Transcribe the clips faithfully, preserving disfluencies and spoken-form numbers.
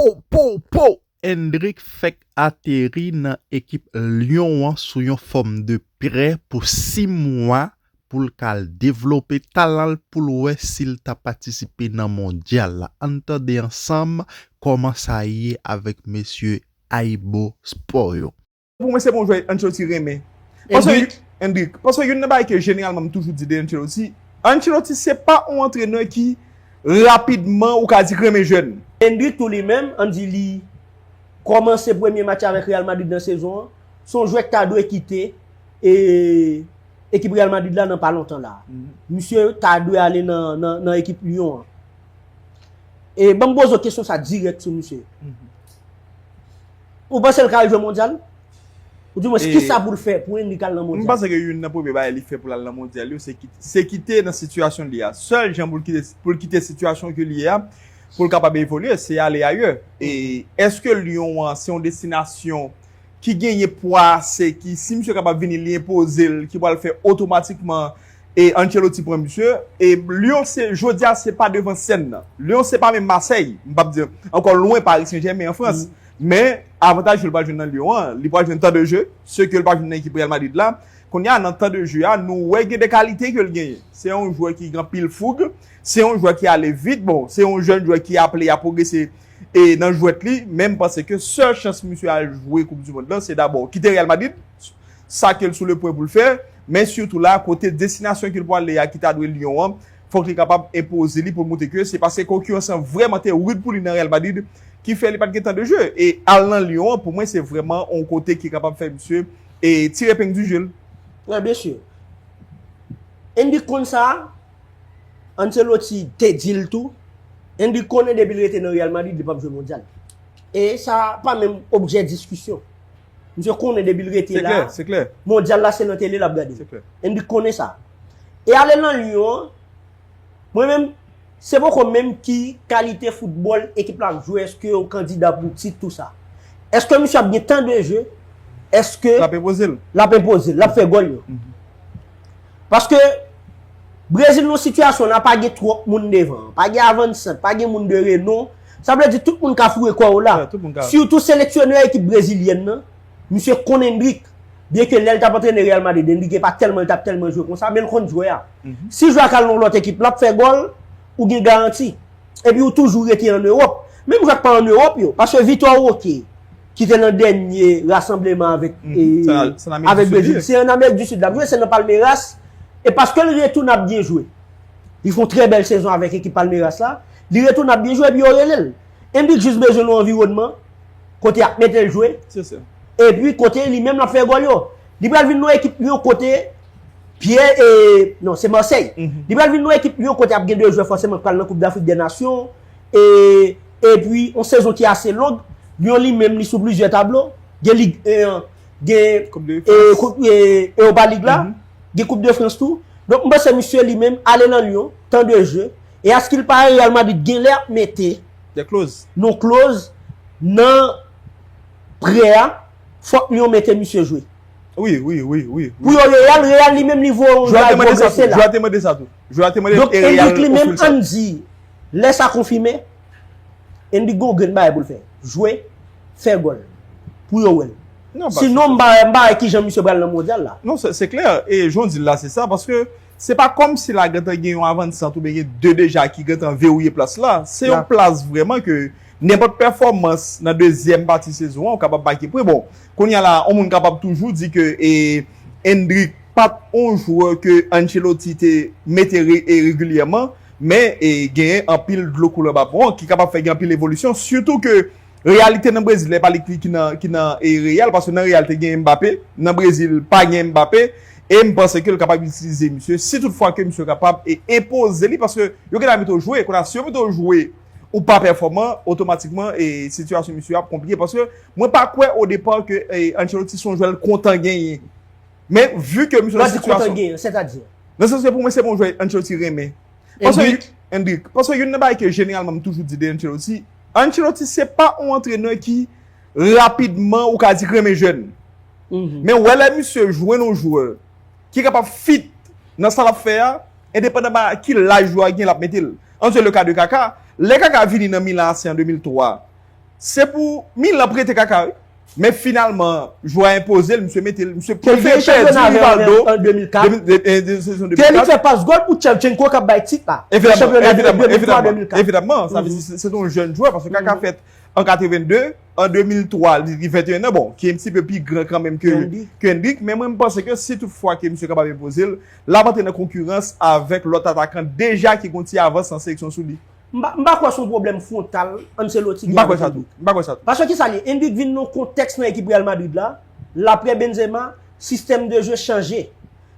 Pow, pow, pow! Endrick fèk ateri nan ekip Lyon an sou yon fòm de prè pou sis mwa pou l ka al devlope talan l pou l wè si l ta patisipe nan mondyal la. Ann tande ansanm kòman sa ye avèk mesye Aibo Sport yo. Pou mwen, se bon jwè Ancelotti renmen. Paske Endrick. Endrick. Paske youn nan bagay ke jeneralman m toujou di de Ancelotti, Ancelotti se pa yon antrenè ki rapidman ou ka di k renmen jèn. Endrick tou li menm, ann di li kòmanse premye match avèk Real Madrid nan sezon an, se yon jwè k ta dwe kite e, ekip Real Madrid la nan pa lontan la. Mhm. Misye ta dwe ale nan, nan, nan ekip Lyon an. E ban m poze w kesyon sa dirèk sou misye. Mhm. Ou panse l ka al jwe mondyal? Ou di mwen, e, kisa pou l fè pou Endrick al nan mondyal? M panse ke youn nan premye bagay li fè pou l al nan mondyal yo, se kit-, se kite nan sitiyasyon li a. Sèl jan pou l kite, pou l kite sitiyasyon ke li ye a, pou l kapab evolye, se ale ayè. E èske Lyon an se yon destinasyon ki genyen pwa ase, ki si misye kapab vini, li enpoze l, ki pral fè otomatikman e Ancelotti pran misye. E Lyon, se, jodi a, se pa devan sèn nan. Lyon, se pa menm Masèy. M p ap di ankò lwen Paris Saint-Germain an Frans. Men, avantaj ke l pral jwenn nan Lyon an, li pral jwenn tan de je, se ke l pa jwenn nan ekip Real Madrid la. Kounye a, nan tan de je a, nou wè gen de kalite ke l genyen. Se yon jwè ki gen anpil foug, se yon jwè ki ale vit, bon, se yon jèn jwè ki aple a pwogrese e nan jwèt li, men m panse ke sèl chans misye al jwe Koup di Mond lan, se dabò kite Real Madrid, sa ke l sou le pwen pou l fè, men sitou la, kote destinasyon ke l pwale a, ki ta dwe Lyon an, fòk li kapab enpoze li pou l montre ke se paske konkirans lan vrèman te rid pou li nan Real Madrid, ki fè li pa t gen tan de je. E al nan Lyon an, pou mwen, se vrèman yon kote ki kapab fè misye e tire epeng di je l. Wi, byen si. Endrick konn sa, Ancelotti te di l tou, Endrick konnen depi l rete nan Real Madrid, li p ap jwe mondyal. E sa pa menm objè diskisyon. Misye konnen depi l rete la, se klè, se klè, mondyal la se nan tele l ap gade. Se klè. Endrick konnen sa. E ale nan Lyon an, mwen menm, se poko menm ki kalite foutbòl ekip la ap jwe, èske yo kandida pou tit, tou sa. Èske misye ap gen tan de je? Èske l ap enpoze l? L ap enpoze l, l ap fè gòl yo. Mhm. Paske Brezil nan sitiyasyon la, pa gen twòp moun devan, pa gen avansant, pa gen moun de renon. Sa vle di tout moun ka foure kò yo la. Wi, tout moun ka. Sitou seleksyonè ekip brezilyèn nan, misye konn Endrick. Byenke lè l t ap antrene Real Madrid, Endrick pa tèlman, li t ap tèlman jwe konsa, men l konn jwè a. Mhm. Si jwè a ka al nan yon lòt ekip, l ap fè gòl, ou gen garanti. Epi ou toujou rete ann Ewòp. Menm jwè k pa ann Ewòp yo, paske Vitor Roque, ki te nan dènye rasanbleman avèk, mhm, e, San, San Amerik avèk di Sid, Brezil, se ann Amerik di Sid l ap jwe, se nan Palmeiras. E paske l retounen ap byen jwe. Li fè yon trè bèl sezon avèk ekip Palmeiras la. Li retounen ap byen jwe, epi yo rele l. Endrick jis bezwen yon anviwònman kote y ap mete l jwe. Se sa. Epi kote li menm l ap fè gòl yo. Li pral vin nan ekip li yon kote Pyè, e, non, se Marseille. Mhm. Li pral vin nan ekip li yon kote ap gen de jwè fòseman k pral nan Koup Dafrik dè Nasyon. E, epi, yon sezon ki ase long, Lyon li menm li sou plizyè tablo. Gen Lig en an, gen, Koup de, e, Frans, koup, e, Europa League la, mhm, gen Koup de Frans tou. Donk, m panse misye li menm ale nan Lyon, tan de je. E aske l pa Real Madrid genlè ap mete de kloz, non kloz nan prè a, fòk Lyon mete misye jwe. Wi, wi, wi, wi, wi. Pou yo Real, Real li menm li voye yon jwè a te mande sa tou. Jwè a te mande sa tou. Jwè a te mande e Real ofri l sa. Donk, Endrick li menm, ann di, lè sa konfime, Endrick gon grenn bagay pou l fè. Jwe, fè gòl. Pou yo wè l. Sinon, m pa, m pa wè kijan misye pral nan mondyal la. Non, se, se klè. E jan w di l la, se sa. Paske se pa kòmsi la gentan gen yon avansant oubyen gen de deja ki gentan verouye plas la. Se yon plas vrèman ke nenpòt pèfòmans nan dezyèm pati sezon an, ou kapab make pwen. Bon, kounye a la, yon moun kapab toujou di ke, e, Endrick pa t yon jwè ke Ancelotti te mete re-, e, regilyèman, men, e, genyen anpil dlo koule anba pon an ki kapab fè gen anpil evolisyon, sitou ke reyalite nan Brezil, e pa li ki, ki nan, ki nan, e, Real, paske nan Real te gen Mbappé, nan Brezil pa gen Mbappé, e m panse ke l kapab itilize misye, si tout fwa ke misye kapab, e, enpoze li, paske yo gentan mete w jwe, kounye a, si yo mete w jwe, ou pa pèfòman, otomatikman, e, sitiyasyon misye ap konplike, paske mwen pa kwè o depa ke, e, Ancelotti se yon jwè l kontan genyen. Men, vi ke misye nan sitiyasyon. Lè w di kontan genyen, sètadi? Nan sans ke pou mwen, se pa yon jwè Ancelotti renmen. Paske Endrick? Endrick. Paske youn nan bagay ke jeneralman m toujou di de Ancelotti, Ancelotti se pa yon antrenè ki rapidman ou ka di k renmen jèn. Mhm. Men wè lè misye jwenn yon jwè ki kapab fit nan sa l ap fè a, endepandaman ki laj jwè a gen, l ap mete l. Ann se le ka de Kaka. Lè Kaka vini nan Milan A C an de mil twa, Se pou Milan prete Kaka, wi. Men finalman, jwè a enpoze l, misye mete l, misye Ke l fè chanpyona avè an de mil kat. de mil, de, de, de sezon Ke li de mil kat. Fè pas gòl pou Shevchenko k ap bay tit la. Evidaman, Chanpyona evidaman, de mil twa evidaman, de mil kat. Evidaman, sa vle di se se yon jèn jwè, paske Kaka fèt an katrevenn de, an de mil twa, li gen venteyen an, bon, ki en ti pe pi gran kanmenm ke, Kendrick. Kendrick, men mwen, m panse ke si tout fwa ke misye kapab enpoze l, l ap antre nan konkirans avèk lòt atakan deja ki gen ti avans nan seleksyon sou li. M pa m pa kwè se yon pwoblèm fwontal Ancelotti M gen pa kwè avèk sa tou. Endrick. M pa kwè sa tou. Paske ki sa li ye? Endrick vin nan kontèks nan ekip Real Madrid la, l aprè Benzema, sistèm de jwe chanje.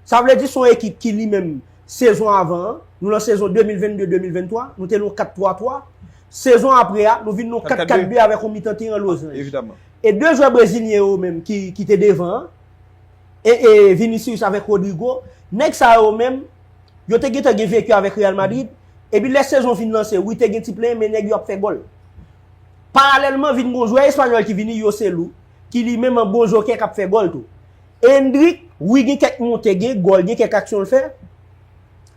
Sa vle di se yon ekip ki li menm, sezon avan an, nou nan sezon de mil vennde de mil venntwa, nou te nan yon kat twa twa. Sezon aprè a, nou vin nan yon kat kat de avèk yon mitan teren lozanj. Evidaman. E de jwè brezilyen yo menm ki, ki te devan an, e, e Vinicius avèk Rodrygo, nèg sa yo menm, yo te gentan gen veki avèk Real Madrid, epi lè sezon fin lanse, wi te gen ti plenyen, men nèg yo ap fè gòl. Paralèlman, vin gen yon jwè espanyòl ki vini, Joselu, ki li menm an bon jokè k ap fè gòl tou. Endrick, wi gen kèk monte, gen gòl, gen kèk aksyon l fè,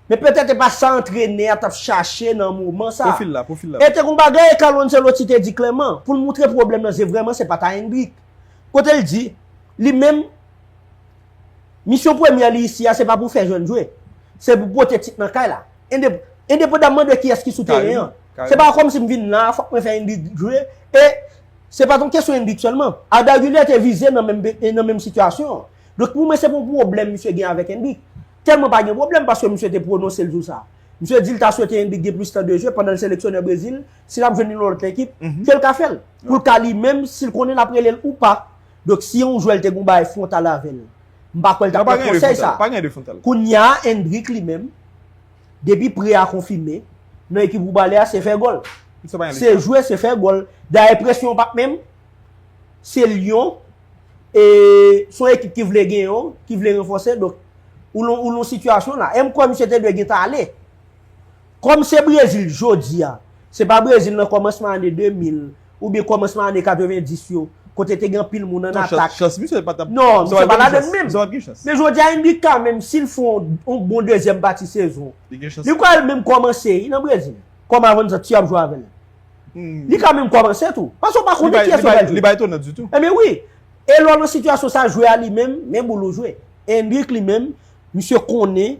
men petèt e pa sa antrenè a t ap chache nan moman sa. Pwofil la, pwofil la. E te gen yon bagay Carlo Ancelotti te di klèman, pou l moutre pwoblèm nan, se vrèman se pa ta Endrick. Kote l di, li menm, misyon premyè li isi a, se pa pou fè jèn jwe. Se pou pote tit nan kay la. Endep- Endepandamman de kiyès ki sou teren an. Kareman, Se pa kòmsi m vin la, fòk mwen fè Endrick jwe. E se pa t yon kesyon Endrick sèlman. Arda Güler te vize nan menm, nan menm sitiyasyon an. Donk pou mwen, se pa yon pwoblèm misye gen avèk Endrick. Tèlman pa gen pwoblèm paske misye te pwononse l sou sa. Misye di l ta swete Endrick gen plis tan de jwe pandan l seleksyonè Brezil, si l ap jwenn li nan lòt ekip, ke l ka fè l. Pou l ka li menm, si l konnen l ap rele l ou pa. Donk si yon jwè l te gen yon bagay fwontal avè l, m pa kwè l t ap pran konsèy sa. Pa gen de fwontal. Kounye a, Endrick li menm, depi prè a konfime, nan ekip ou ba lè a, se fè gòl. Sa pa gen Se jwe, se fè gòl. Dayè presyon an p ap menm. Se Lyon. E se yon ekip ki vle genyen w, ki vle ranfòse. Donk, ou nan yon sitiyasyon la. E m kwè misye te dwe gentan ale. Kòm se Brezil jodi a, se pa Brezil nan kòmansman ane de mil oubyen kòmansman ane katrevenndis yo, kote te gen anpil moun an atak. Chans misye pa t ap. Non, misye pa ladan l menm. Misye pa t gen chans. Men jodi a, Endrick ka menm, si l fè yon bon dezyèm pati sezon, Li gen chans. Li ka al menm kòmanse nan Brezil. Kòm avann zant ti ap jwe avè l. Li ka menm kòmanse tou. Paske w pa konnen kiyès w pral jwe. Li pa etonan ditou. Ebyen wi. E lè w nan sitiyasyon sa, jwe a li menm, men boul ou jwe. Endrick li menm, misye konnen,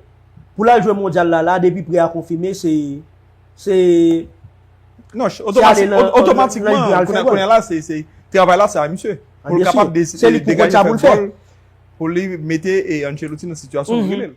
pou l al jwe mondyal la, la, depi prè a konfime, se, se Non, otomatikman, kounye a la, se, se travay la, se a misye. Pou l kapab degaje fè gòl, pou li mete Ancelotti nan sitiyasyon pou rele l.